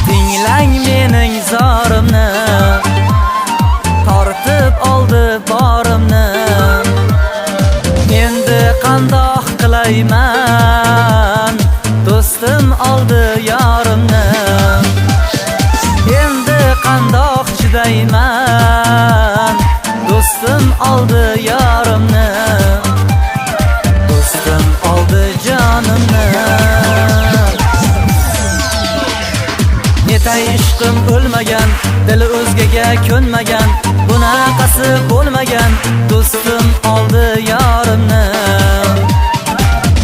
Tinglang mening zorimni, tortib oldi borimni. Endi qandoq qilayman, do'stim oldi yorimni. Endi qandoq chidayman, do'stim oldi yorimni. Do'stim oldi jonimni. Netay ishqim o'lmagan, dili o'zgaga ko'nmagan, bunaqasi bo'lmagan, do'stim oldi yorimni.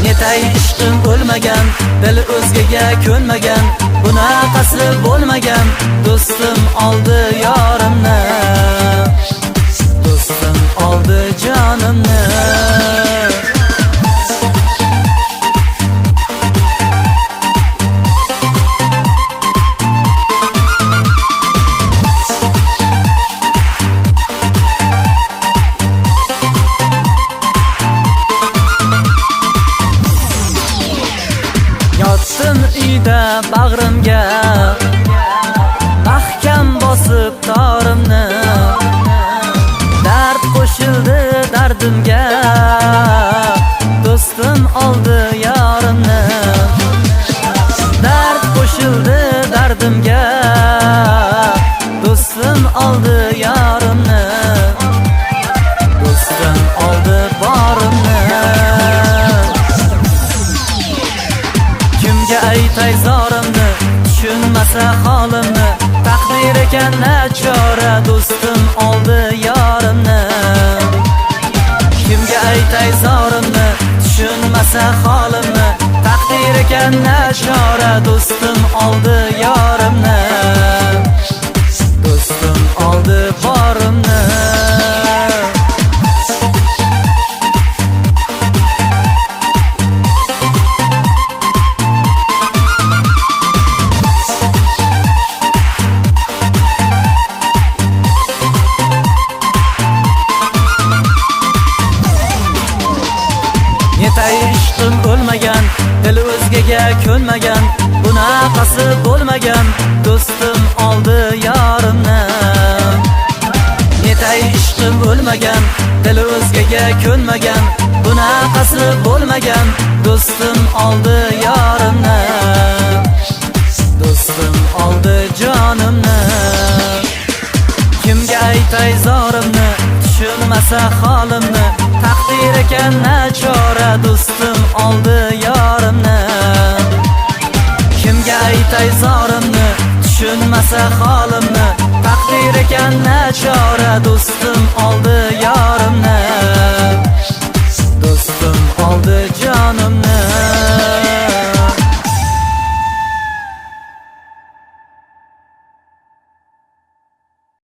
Netay ishqim o'lmagan, dili o'zgaga ko'nmagan, bunaqasi bo'lmagan, do'stim oldi yorimni. Do'stim oldi jonimni. Yotdim uyda bag'rimga mahkam bosib torimni. Dard qo'shildi dardimga, do'stim oldi yorimni. Dard qo'shildi dardimga, do'stim oldi yorimni. Do'stim oldi borimni. Kimga aytay zorimni, tushunmasa holimni. Taqdir ekan nachora, do'stim oldi yorimni. Kimga aytay zorimni, tushunmasa holimni. Taqdir ekan nachora, do'stim oldi yorimni. Do'stim oldi borimni. Netay ishqim o'lmagan, dili o'zgaga ko'nmagan, bunaqasi bo'lmagan, do'stim oldi yorimni. Netay ishqim o'lmagan, dili o'zgaga ko'nmagan, bunaqasi bo'lmagan, do'stim oldi yorimni. Do'stim oldi jonimni. Kimga aytay zorimni, tushunmasa holimni. Taqdir ekan nachora, do'stim oldi yorimni. Kimga aytay zorimni, tushunmasa holimni. Taqdir ekan nachora, do'stim